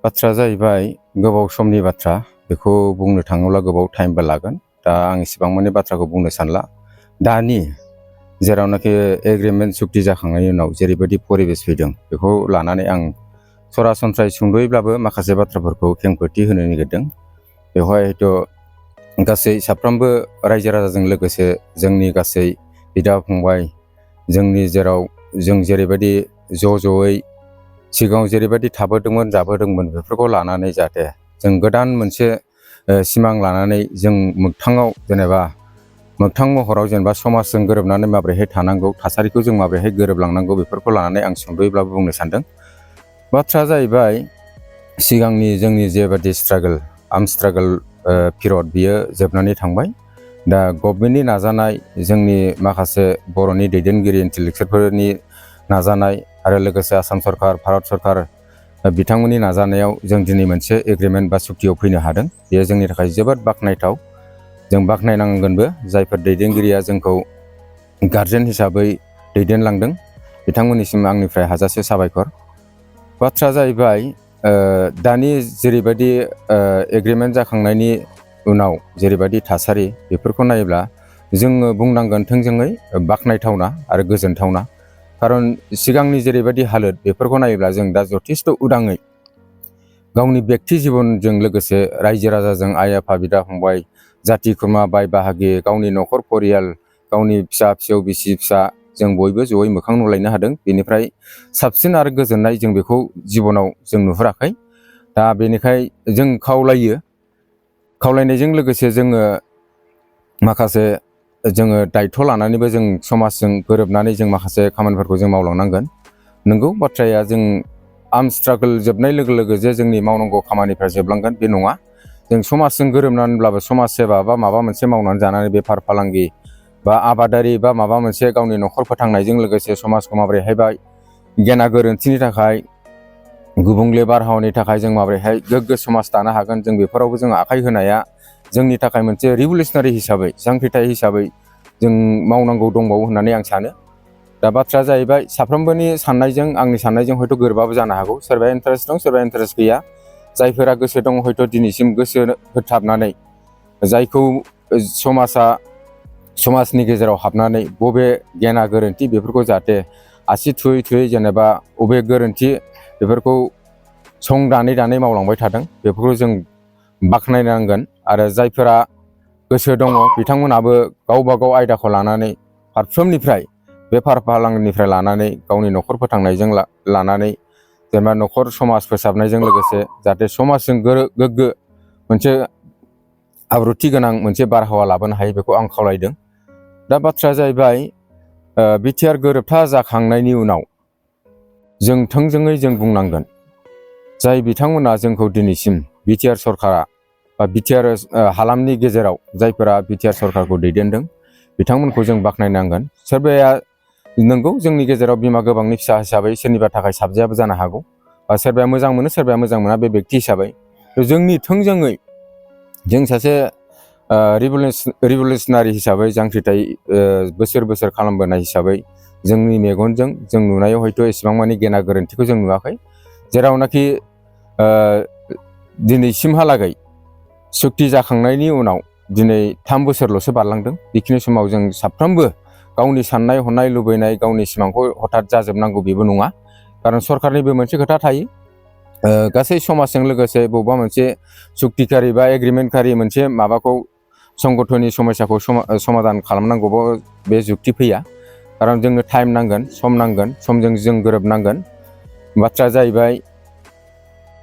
बाथ्रा जाहैबाय गोबाव समनि बाथ्रा बेखौ बुंनो थाङोब्ला गोबाव टाइमबो लागोन। दा आं इसेबां माने बाथ्राखौ बुंनो सानला। दानि जेरावनाखि एग्रिमेन्ट सुक्ति जाखांनायनि उनाव जेरैबायदि परिबेस फैदों बेखौ लानानै आं सरासनस्रायै सुंद'यैब्लाबो माखासे बाथ्राफोरखौ खेंफोरथि होनो नागिरदों। बेवहाय हयथ' गासै साफ्रोमबो रायजो राजाजों लोगोसे जोंनि गासै बिदा फंबाय जोंनि जेराव जों जेरैबायदि ज'यै सिगाङाव जेरैबायदि थाबोदोंमोन जाबोदोंमोन बेफोरखौ लानानै जाहाथे जों गोदान मोनसे सिमां लानानै जों मोगथाङाव मोगथां महराव समाजजों गोरोबनानै माबोरैहाय थानांगौ, थासारिखौ जों माबोरैहाय गोरोबलांनांगौ बेफोरखौ लानानै आं सुंद'यैब्लाबो बुंनो सानदों। बाथ्राया जाहैबाय सिगांनि जोंनि जेबादि आर्म स्ट्रागल पिरियड बियो जोबनानै थांबाय। दा गभर्नमेन्टनि नाजानाय, जोंनि माखासे बर'नि दैदेनगिरि इन्टेलेक्सुवेलफोरनि नाजानाय आरो लोगोसे आसाम सरकार, भारत सरकार बिथांमोननि नाजानायाव जों दिनै मोनसे एग्रिमेन्ट बा सुक्तियाव फैनो हादों। बेयो जोंनि थाखाय जोबोद बाख्नायथाव। जों बाख्नायनांगोनबो जायफोर दैदेनगिरिया जोंखौ गार्जेन हिसाबै दैदेनलांदों बिथांमोननिसिम आंनिफ्राय हाजासे साबायखर। बाथ्राया जाहैबाय दानि जेरैबायदि एग्रिमेन्ट जाखांनायनि उनाव जेरैबायदि थासारि बेफोरखौ नायोब्ला जोङो बुंनांगोन थोंजोङै बाख्नायथावना आरो गोजोनथावना। खारन सिगांनि जेरैबायदि हालोद बेफोरखौ नायोब्ला जों दा जथेस्थ' उदाङै गावनि बेक्ति जिबनजों लोगोसे रायजो राजाजों आइ आफा बिदा फंबाय जाथि खुरमा बाय बाहागि गावनि न'खर परियाल गावनि फिसा फिसौ बिसि फिसा जों बयबो जयै मोखां नुलायनो हादों। बेनिफ्राय साबसिन आरो गोजोननाय जों बेखौ जिबनाव जों नुहुराखै। दा बेनिखाय जों खावलायनायजों लोगोसे जोङो दायथ' लानानैबो जों समाजजों गोरोबनानै जों माखासे खामानिफोरखौ जों मावलांनांगोन। नंगौ बाथ्राया जों आर्म स्ट्रागल जोबनाय लोगो लोगो जे जोंनि मावनांगौ खामानिफ्रा जोबलांगोन बे नङा। जों समाजजों गोरोबनानैब्लाबो समाज सेवा बा माबा मोनसे मावनानै जानानै बेफार फालांगि बा आबादारि बा माबा मोनसे गावनि न'खर फोथांनायजों लोगोसे समाजखौ माबोरैहाय गेना गोरोन्थिनि थाखाय गुबुंले बारहावानि थाखाय जों माबोरैहाय गोग्गो समाज दानो हागोन, जों बेफोरावबो जों आखाइ होनाया जोंनि थाखाय मोनसे रिभलिउसनारि हिसाबै जांख्रिथाय हिसाबै जों मावनांगौ दंबावो होननानै आं सानो। दा बाथ्राया जाहैबाय साफ्रोमबोनि साननायजों आंनि साननायजों हयथ' गोरोबाबो जानो हागौ। सोरबाया इन्टारेस्ट दं, सोरबाया इन्टारेस्ट गैया। जायफोरा गोसो दं हयथ' दिनैसिम गोसो होथाबनानै जायखौ समाजनि गेजेराव हाबनानै बबे गेना गोरोन्थि बेफोरखौ जाहाथे आसि थुयै थुयै बबे गोरोन्थि बेफोरखौ सं दानै मावलांबाय थादों बेफोरखौ जों बाख्नायनांगोन। आरो जायफोरा गोसो दङ बिथांमोनाबो गावबा गाव आयदाखौ लानानै फारफ्रोमनिफ्राय बेफार फालांगिनिफ्राय लानानै गावनि न'खर फोथांनायजों लानानै न'खर समाज फोसाबनायजों लोगोसे जाहाथे समाजजों गोग्गो मोनसे आब्रुथि गोनां मोनसे बारहावा लाबोनो हायो बेखौ आं खावलायदों। दा बाथ्राया जाहैबाय बिटिआर गोरोबथा जाखांनायनि उनाव जों थोंजोङै जों बुंनांगोन जाय बिथांमोना जोंखौ दिनैसिम बिटिआर सरकारा बा बिटिआर हालामनि गेजेराव जायफोरा बिटिआर सरकारखौ दैदेनदों बिथांमोनखौ जों बाख्नायनांगोन। सोरबाया नंगौ जोंनि गेजेराव बिमा गोबांनि फिसा हिसाबै सोरनिबा थाखाय साबजायाबो जानो हागौ, बा सोरबाया मोजां मोनो सोरबाया मोजां मोना बे बेक्ति हिसाबै। जोंनि थोंजोङै जों सासे रिभलिउसनारि हिसाबै जांख्रिथाय बोसोर बोसोर खालामबोनाय हिसाबै जोंनि मेगनजों जों नुनायाव हयथ' एसेबां मानि गेना गोरोन्थिखौ जों नुवाखै। जेरावनाखि दिनैसिमहालागै सुक्ति जाखांनायनि उनाव दिनै 3 बोसोरल'सो बारलांदों। बेखिनि समाव जों साफ्रोमबो गावनि साननाय हनाय लुबैनाय गावनि सिमांखौ हथात जाजोबनांगौ बेबो नङा। खारन सरकारनिबो मोनसे खोथा थायो, गासै समाजजों लोगोसे बबेबा मोनसे सुक्तिकारि बा एग्रिमेन्टकारि मोनसे माबाखौ संगठननि समस्याखौ समाधान खालामनांगौबो बे जुक्ति फैया। खारन जोंनो टाइम नांगोन, सम नांगोन, समजों जों गोरोबनांगोन। बाथ्राया जाहैबाय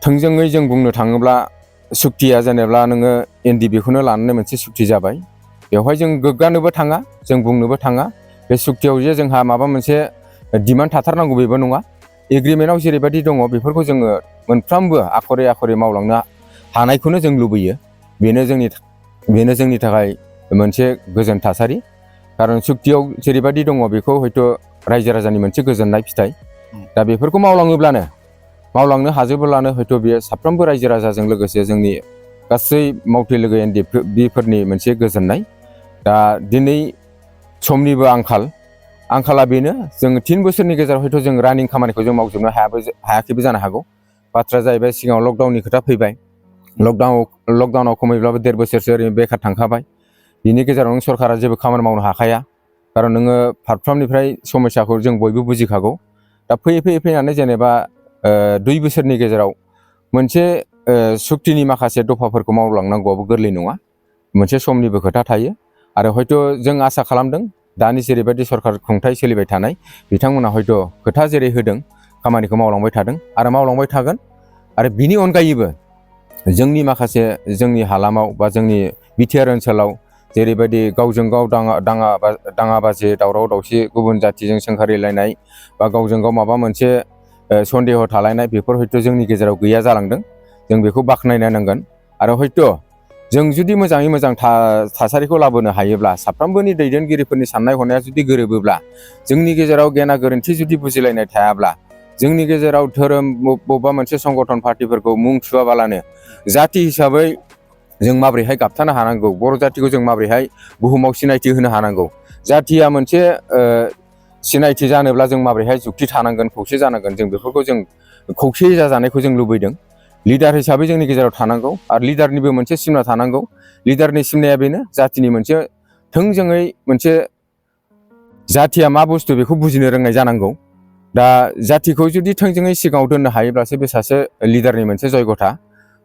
थोंजोङै जों बुंनो थाङोब्ला सुक्तिया नोङो एनडिबिखौनो लानानै मोनसे सुक्ति जाबाय। बेवहाय जों गोग्गानोबो थाङा, जों बुंनोबो थाङा बे सुक्तियाव जे जोंहा माबा मोनसे डिमान्ड थाथारनांगौ बेबो नङा। एग्रिमेन्टआव जेरैबायदि दङ बेफोरखौ जोङो मोनफ्रोमबो आखरे आखरे मावलांनो हानायखौनो जों लुबैयो। बेनो जोंनि थाखाय मोनसे गोजोन थासारि। खारन सुक्तियाव जेरैबायदि दङ बेखौ हयथ' रायजो राजानि मोनसे गोजोननाय फिथाइ। दा बेफोरखौ मावलांनो हाजोबोब्लानो हयथ' बेयो साफ्रोमबो रायजो राजाजों लोगोसे जोंनि गासै मावथि लोगो एनडिएफबि मोनसे गोजोननाय। दा दिनै समनिबो आंखाला बेनो जों 3 बोसोरनि गेजेराव हयथ' जों रानिं खामानिखौ जों मावजोबनो हायाखैबो जानो हागौ। बाथ्राया जाहैबाय सिगाङाव लकडाउननि खोथा फैबाय। लकडाउनाव खमैब्लाबो 1.5 बोसोरसो ओरैनो बेखार थांखाबाय। बिनि गेजेराव नों सरकारा जेबो खामानि मावनो हाखाया, खारन नोङो फारफ्रोमनिफ्राय समस्याखौ जों बयबो बुजिखागौ। दा फैयै फैनानै जेनेबा 2 बोसोरनि गेजेराव मोनसे सुक्तिनि माखासे दफाफोरखौ मावलांनांगौआबो गोरलै नङा, मोनसे समनिबो खोथा थायो। आरो हयथ' जों आसा खालामदों दानि जेरैबायदि सरकार खुंथाय सोलिबाय थानाय बिथांमोना हयथ' खोथा जेरै होदों खामानिखौ मावलांबाय थादों आरो मावलांबाय थागोन। आरो बिनि अनगायैबो जोंनि माखासे जोंनि हालामाव बा जोंनि बिटिआर ओनसोलाव जेरैबायदि गावजों गाव दाङाबाजि दावराव दावसि गुबुन जातिजों सोंखारिलायनाय बा गावजों गाव माबा मोनसे सन्देह थालायनाय बेफोर हयथ' जोंनि गेजेराव गैया जालांदों। जों बेखौ बाख्नायनो नांगोन। आरो हयथ' जों जुदि मोजाङै मोजां थासारिखौ लाबोनो हायोब्ला, साफ्रोमबोनि दैदेनगिरिफोरनि साननाय हनाया जुदि गोरोबोब्ला, जोंनि गेजेराव गेना गोरोन्थि जुदि बुजिलायनाय थायाब्ला, जोंनि गेजेराव धोरोम बबेबा मोनसे संगठन पार्टिफोरखौ मुं सुवाबालानो जाति हिसाबै जों माबोरैहाय गाबथानो हानांगौ, बर' जातिखौ जों माबोरैहाय बुहुमाव सिनायथि होनो हानांगौ, जातिया मोनसे सिनायथि जानोब्ला जों माबोरैहाय जुक्ति थानांगोन, खौसे जानांगोन, जों बेफोरखौ जों खौसे जाजानायखौ जों लुबैदों। लिडार हिसाबै जोंनि गेजेराव थानांगौ आरो लिडारनिबो मोनसे सिमा थानांगौ। लिडारनि सिमनाया बेनो जातिनि मोनसे थोंजोङै मोनसे जातिया मा बुस्थु बेखौ बुजिनो रोंनाय जानांगौ। दा जातिखौ जुदि थोंजोङै सिगाङाव दोननो हायोब्लासो बे सासे लिडारनि मोनसे जयगथा।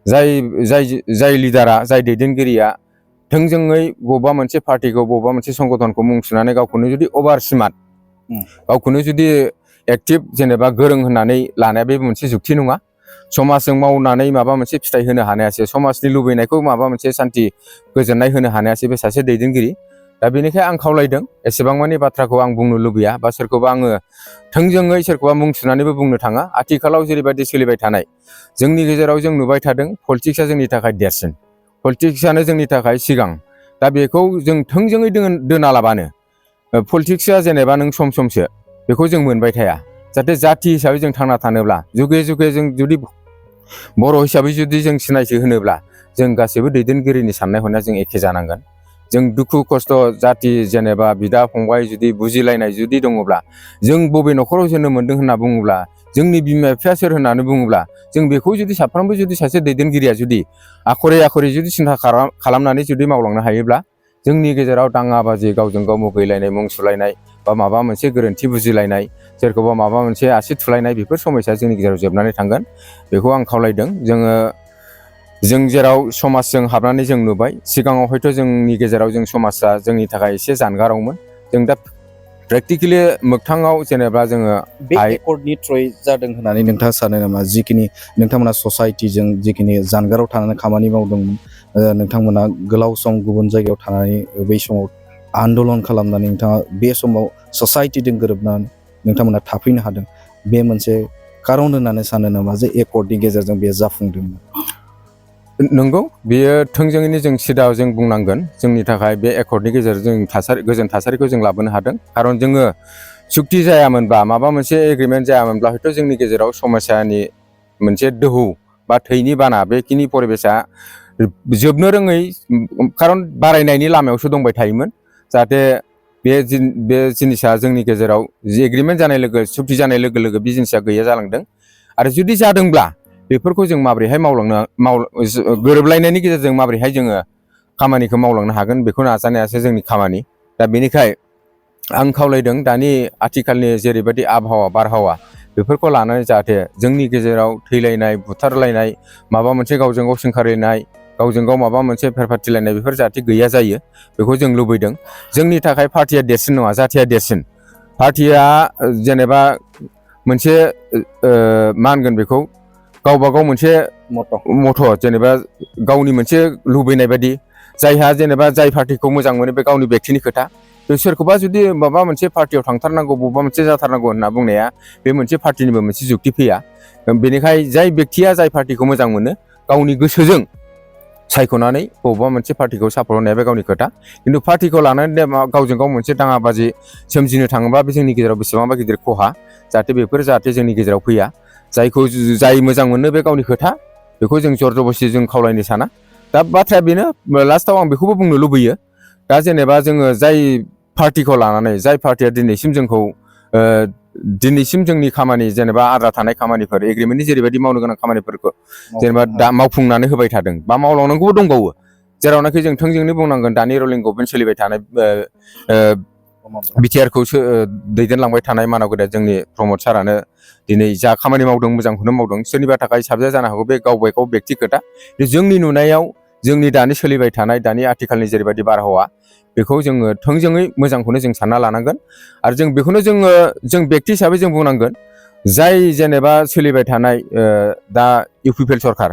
जाय लिडारा, जाय दैदेनगिरिया थोंजोङै बबेबा मोनसे पार्टिखौ बबेबा मोनसे संगठनखौ मुं सुनानै गावखौनो जुदि अभार स्मार्ट, गावखौनो जुदि एक्टिभ जेनेबा गोरों होननानै लानाया बे मोनसे जुक्ति नङा। समाजजों मावनानै माबा मोनसे फिथाइ होनो हानायासो, समाजनि लुबैनायखौ माबा मोनसे सान्थि गोजोननाय होनो हानायासो बे सासे दैदेनगिरि। दा बेनिखायनो आं खावलायदों, एसेबां मानि बाथ्राखौ आं बुंनो लुबैया बा सोरखौबा आङो थोंजोङै सोरखौबा मुं सुनानैबो बुंनो थाङा। आथिखालाव जेरैबायदि सोलिबाय थानाय जोंनि गेजेराव जों नुबाय थादों, पलिटिक्सआ जोंनि थाखाय देरसिन, पलिटिक्सआनो जोंनि थाखाय सिगां। दा बेखौ जों थोंजोङै दोनालाबानो, पलिटिक्सआ जेनेबा नों समसो बेखौ जों मोनबाय थाया। जाहाथे जाति हिसाबै जों थांना थानोब्ला, जुगे जुगे जों जुदि बर' हिसाबै जुदि जों सिनायथि होनोब्ला, जों गासैबो दैदेनगिरिनि साननाय हनाया जों एखे जानांगोन। जों दुखु खस्थ' जाति जेनेबा बिदा फंबाय जुदि बुजिलायनाय जुदि दङब्ला, जों बबे न'खराव जोनोम मोनदों होनना बुङोब्ला, जोंनि बिमा बिफाया सोर होननानै बुङोब्ला, जों बेखौ जुदि साफ्रोमबो जुदि सासे दैदेनगिरिया जुदि आखरे जुदि सिन्था खालामनानै जुदि मावलांनो हायोब्ला, जोंनि गेजेराव दाङाबाजि गावजों गाव मुगैलायनाय, मुं सुलायनाय बा माबा मोनसे गोरोन्थि बुजिलायनाय, सोरखौबा माबा मोनसे आसि थुलायनाय, बेफोर समस्या जोंनि गेजेराव जोबनानै थांगोन। बेखौ आं खावलायदों। जों जेराव समाजजों हाबनानै जों नुबाय, सिगाङाव हयथ' जोंनि गेजेराव जों समाजा जोंनि थाखाय एसे जानगारावमोन। जों दा प्रेक्टिकेलि मोगथाङाव जेनेबा जोङो बे एकर्डनि थ्रुयै जादों होननानै नोंथाङा सानो नामा? जिखिनि नोंथांमोना ससाइटिजों जिखिनि जानगाराव थानानै खामानि मावदोंमोन, नोंथांमोना गोलाव सम गुबुन जायगायाव थानानै बै समाव आन्दलन खालामनानै नोंथाङा बे समाव ससाइटिजों गोरोबनानै नोंथांमोना थाफैनो हादों, बे मोनसे खारन होननानै सानो नामा जे एकर्डनि गेजेरजों बे जाफुंदोंमोन? नंगौ, बेयो थोंजोङैनो जों सिदा जों बुंनांगोन। जोंनि थाखाय बे एकर्डनि गेजेरजों गोजोन थासारिखौ जों लाबोनो हादों। खारन जोङो सुक्ति जायामोनबा, माबा मोनसे एग्रिमेन्ट जायामोनब्ला हयथ' जोंनि गेजेराव समस्यानि मोनसे दोहौ बा थैनि बाना, बेखिनि परिबेसा जोबनो रोङै, खारन बारायनायनि लामायावसो दंबाय थायोमोन। जाहाथे बे जिनिसा जोंनि गेजेराव जि एग्रिमेन्ट जानाय लोगो, सुक्ति जानाय लोगो लोगो बे जिनिसा गैया जालांदों। आरो जुदि जादोंब्ला बेफोरखौ जों माबोरैहाय गोरोबलायनायनि गेजेरजों माबोरैहाय जोङो खामानिखौ मावलांनो हागोन, बेखौ नाजानायासो जोंनि खामानि। दा बेनिखाय आं खावलायदों, दानि आथिखालनि जेरैबायदि बारहावा बेफोरखौ लानानै जाहाथे जोंनि गेजेराव थैलायनाय, बुथारलायनाय, माबा मोनसे गावजों गाव सोंखारिनाय, गावजों गाव माबा मोनसे फेरफाथिलायनाय, बेफोर जाहाथे गैया जायो, बेखौ जों लुबैदों। जोंनि थाखाय पार्टिया देरसिन नङा, जाथिया देरसिन। पार्टिया जेनेबा मोनसे मा होनगोन बेखौ, गावबा गाव मोनसे मथ' जेनेबा गावनि मोनसे लुबैनाय बायदि, जायहा जेनेबा जाय पार्टिखौ मोजां मोनो बे गावनि बेक्तिनि खोथा। सोरखौबा जुदि माबा मोनसे पार्टियाव थांथारनांगौ, बबेबा मोनसे जाथारनांगौ होनना बुंनाया बे मोनसे पार्टिनिबो मोनसे जुक्ति फैया। बेनिखाय जाय बेक्तिया जाय पार्टिखौ मोजां मोनो, गावनि गोसोजों सायख'नानै बबेबा मोनसे पार्टिखौ सापर्ट होनाया बे गावनि खोथा। खिन्थु पार्टिखौ लानानै गावजों गाव मोनसे दाङाबाजि सोमजिनो थाङोबा बे जोंनि गेजेराव बेसेबांबा गिदिर खहा, जाहाथे जोंनि गेजेराव फैया। जाय मोजां मोनो बे गावनि खोथा, बेखौ जों जर जबस्ति जों खावलायनो साना। दा बाथ्राया बेनो, लास्टाव आं बेखौबो बुंनो लुबैयो, दा जेनेबा जोङो जाय पार्टिखौ लानानै, जाय पार्टिया दिनैसिम जोंखौ दिनैसिम जोंनि खामानि जेनेबा आद्रा थानाय खामानिफोर एग्रिमेन्टनि जेरैबायदि मावनो गोनां खामानिफोरखौ जेनेबा दा मावफुंनानै होबाय थादों बा मावलांनांगौबो दंबावो जेरावनाखि जों थोंजोंनो बुंनांगोन दानि रलिं गभर्नमेन्ट सोलिबाय थानाय बिटिआरखौ दैदेनलांबाय थानाय मानाव गेदेर जोंनि प्रमद सारानो दिनै जा खामानि मावदों मोजांखौनो मावदों सोरनिबा थाखाय साबजा जानो हागौ बे गावबागाव बेक्ति खोथा जोंनि नुनायाव जोंनि दानि सोलिबाय थानाय दानि आथिखालनि जेरैबायदि बारहावा बेखौ जोङो थोंजोङै मोजांखौनो जों सानना लानांगोन आरो जों बेखौनो जों बेक्ति हिसाबै जों बुंनांगोन जाय जेनेबा सोलिबाय थानाय दा इउपिपिएल सरखार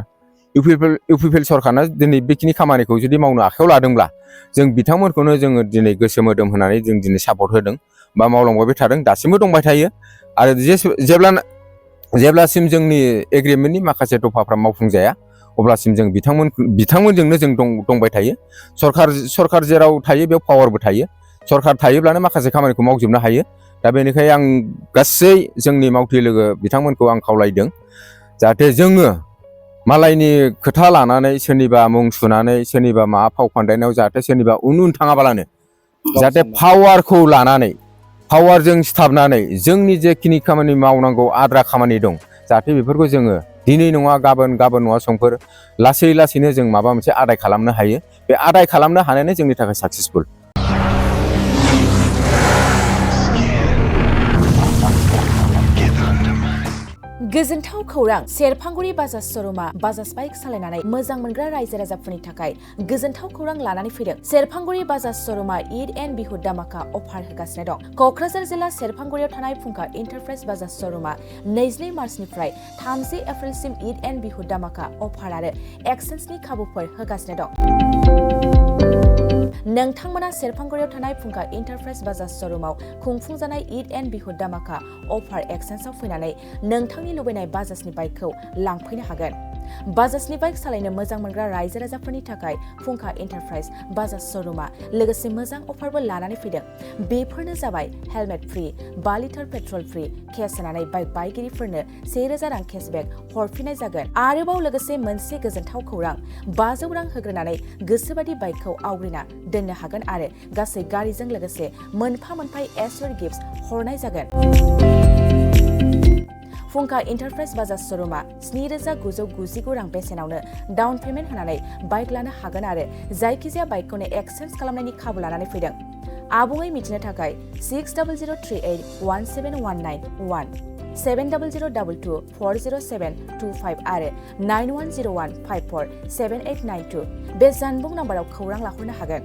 इउपिपिएल सरखारा दिनै बेखिनि खामानिखौ जुदि मावनो आखायाव लादोंब्ला जों बिथांमोनखौनो जोङो दिनै गोसो मोदोम होनानै जों दिनै सापर्ट होदों बा मावलांबाय थादों दासिमबो दंबाय थायो आरो जेब्लासिम जोंनि एग्रिमेन्टनि माखासे दफाफ्रा मावफुंजाया अब्लासिम जों बिथांमोनजोंनो जों दंबाय थायो सरखार जेराव थायो बेयाव पावारबो थायो सरखार थायोब्लानो माखासे खामानिखौ मावजोबनो हायो दा बेनिखायनो आं गासै जोंनि मावथि लोगो बिथांमोनखौ आं खावलायदों जाहाथे जोङो मालायनि खोथा लानानै सोरनिबा मुं सुनानै सोरनिबा माबा फाव फान्दायनायाव जाहाथे सोरनिबा उन थाङाबालानो जाहाथे पावारखौ लानानै पावारजों सिथाबनानै जोंनि जेखिनि खामानि मावनांगौ आद्रा खामानि दं जाहाथे बेफोरखौ जोङो दिनै नङा गाबोन नङा समफोर लासैनो जों माबा मोनसे आदाय खालामनो हायो बे आदाय खालामनो हानायानो जोंनि थाखाय साक्सेसफुल गोजोनथाव खौरां सेरफांगुरि बाजाज श'रुमा बाजाज बाइक सालायनानै मोजां मोनग्रा रायजो राजाफोरनि थाखाय गोजोनथाव खौरां लानानै फैदों सेरफांगुरि बाजाज श'रुमा ईद एन्ड बिहु दामाका अफार होगासिनो दं क'क्राझार जिल्ला सेरफांगुरियाव थानाय फुंखा एन्टारप्राइज बाजाज श'रुमा 22 मार्चनिफ्राय 30 एप्रिलसिम ईद एन्ड बिहु दामाका अफार आरो एक्सेन्सनि खाबुफोर होगासिनो दं नोंथांमोना सेरफांगुरियाव थानाय फुंखा एन्टारप्राइज बाजाज श'रुमाव खुंफुंजानाय ईद एन्ड बिहु दामाका अफार एक्सेन्सआव फैनानै नोंथांनि लुबैनाय बाजाजनि बाइकखौ लांफैनो हागोन बाजाजनि बाइक सालायनो मोजां मोनग्रा रायजो राजाफोरनि थाखाय फुंखा एन्टारप्राइज बाजाज श'रुमा लोगोसे मोजां अफारबो लानानै फैदों बेफोरनो जाबाय helmet free 5 litre petrol free case होनानै बाइक बायगिरिफोरनो 1000 रां केसबेक हरफिननाय जागोन आरोबाव लोगोसे मोनसे गोजोनथाव खौरां 500 रां होग्रोनानै गोसोबादि बाइकखौ आवग्रिना दोननो हागोन आरो गासै गारिजों लोगोसे मोनफा एसर गिफ्ट्स हरनाय जागोन फुंखा एन्टारप्राइज बाजाज श'रुमा 7,999 रां बेसेनावनो डाउन पेमेन्ट होनानै बाइक लानो हागोन आरो जायखिजाया बाइकखौनो एक्सचेन्ज खालामनायनि खाबु लानानै फैदों आबुङै मिथिनो थाखाय 6003817191 7002240725 आरो 9101547892 बे जानबुं नाम्बाराव खौरां लाहरनो हागोन